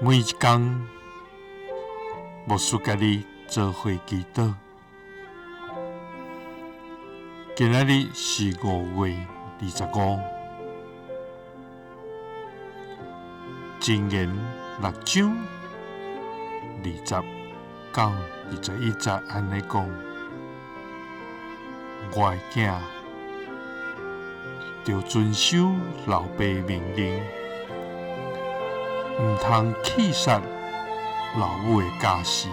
每一工，牧師佮你做伙祈禱。今仔日是5月25，箴言六章20到21節按呢講：我的囝，著遵守老爸命令，毋通棄殺老母的教示，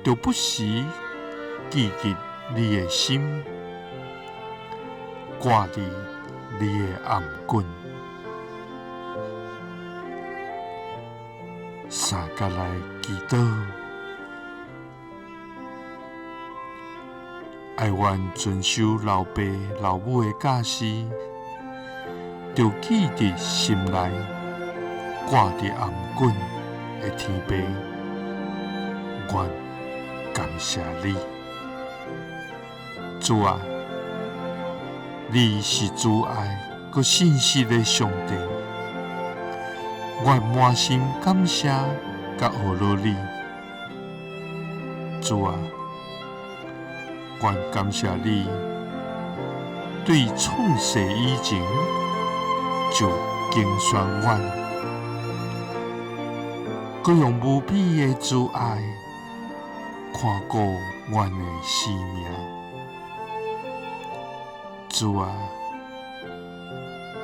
著不時記佇你的心，掛佇你的頷頸。三佮來祈禱，愛阮遵守老爸老母的教示，著記佇心內，掛佇頷頸的天父，阮感謝你，主啊，你是慈愛閣信實的上帝，阮滿心感謝佮呵咾你，主啊，阮感謝你對創世以前就揀選阮，閣用無比的慈愛看顧阮的生命。主啊，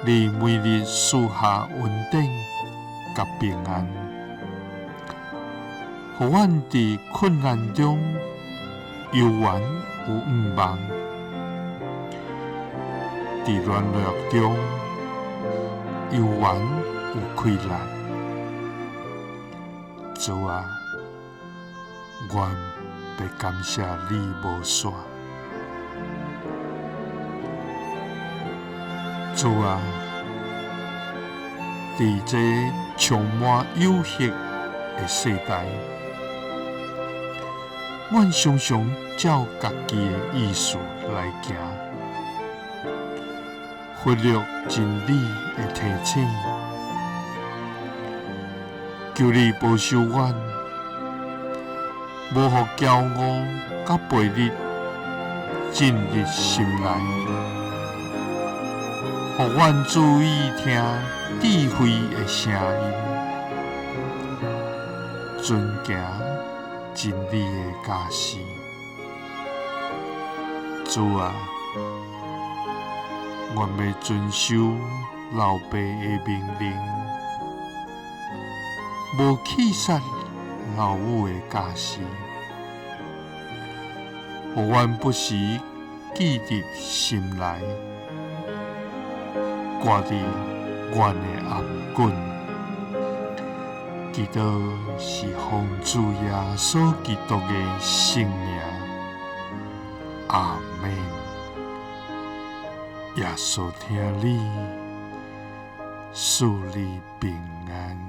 你每日賜下恩典佮平安，予阮佇困難中猶原有向望，佇軟弱中猶原有氣力。主啊，阮欲感謝你無煞。主啊，佇這充滿誘惑的世代，阮常常照家己的意思來行，忽略真理的提醒。求你保守阮，無予驕傲佮悖逆進入心內，予阮注意聽智慧的聲音，遵行真理的教示。主啊，阮欲遵守老爸的命令，無棄殺老母的教示，予阮不時記佇心內，掛佇阮的頷頸。祈禱是奉主耶穌基督的聖名，阿們。耶穌疼你，賜你平安。